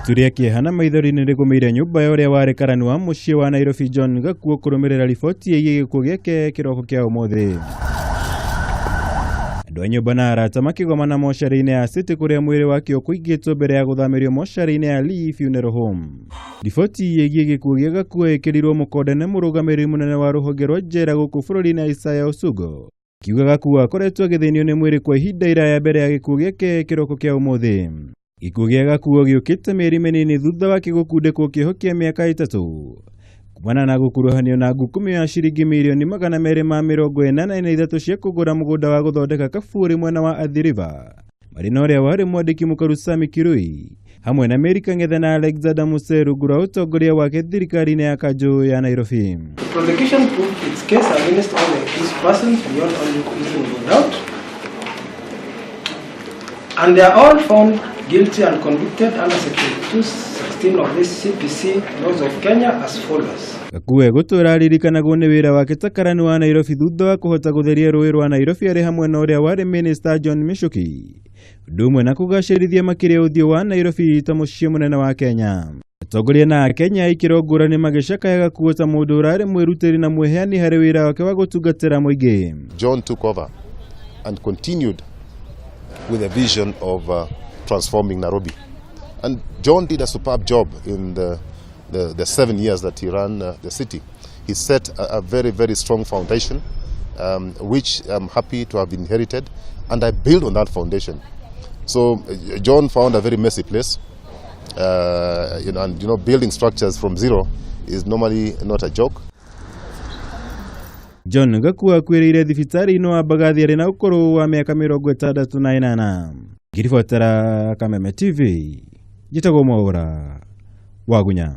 Itu rĩa kĩeha na maithori nĩ rĩgũmĩire nyũmba ya ũrĩa warĩ karani wa mũciĩ wa Nairobi John Gakuo kũrũmĩrĩra riboti ĩgiĩ gĩkuũ gĩake kĩroko kĩa ũmũthĩ. Andũ a nyũmba na arata makĩgomana mocarĩ-inĩ ya City kũrĩa mwĩrĩ wake ũkũigĩtwo mbere ya gũthamĩrio mocarĩ-inĩ ya Lee Funeral Home. Riboti ĩgiĩ gĩkuũ gĩa Gakuo ĩkĩrirwo mũkonde nĩ mũrũgamĩrĩri mũnene wa rũhonge rwa njera gũkũ bũrũri-inĩ Isaiah Osugo. Kiuga Gakuo akoretwo agĩthĩnio nĩ mwĩrĩ kwa ihinda iraya mbere ya gĩkuũ gĩake kĩroko kĩa ũmũthĩ. Gĩkuũ gĩa Gakuo gĩũkĩte mĩeri mĩnini thutha wake gũkundĩkwo kĩoho kĩa mĩaka 3 kumana na gũkuruhanio na ngukumio ya ciringi mirioni 283 cia kũgũra mũgũnda wa gũthondeka kaburi mwena wa Athi River marĩ na ũrĩa warĩ mwandĩki mũkaru Sami Kirui hamwe na Mary Kang'ethe na Alexander Muse rungu rwa ũtongoria wake thirikari-inĩ ya kanjũ ya Nairobi. The prosecution proved its case against all the accused persons beyond all reasonable doubt, and they are all found guilty and convicted under Section 216 of the CPC laws of Kenya as follows. Gakuo egũtũra aririkanagwo nĩ wĩra wake ta karani wa Nairobi thutha wa kũhota gũtheria rũĩ rwa Nairobi arĩ hamwe na ũrĩa warĩ minista John Michuki, ũndũ ũmwe na kũgacĩrithia makĩria ũthiũ wa Nairobi ta mũciĩ mũnene wa Kenya. Atongoria na Akenya a ikĩro ngũrani magĩcakaya Gakuo ta mũndũ ũrarĩ mwĩrutĩri na mwĩheani harĩ wĩra wake wa gũtungatĩra mũingĩ. John took over and continued with a vision of transforming Nairobi. And John did a superb job in the 7 years that he ran the city. He set a very, very strong foundation, which I'm happy to have inherited, and I build on that foundation. So John found a very messy place, and building structures from zero is normally not a joke. John Gakuo akuĩrĩire thibitarĩ-inĩ wa Mbagathi arĩ na ũkũrũ wa mĩaka 68. Ngĩribotera Kameme TV, njĩtagwo Mwaũra Wagunya.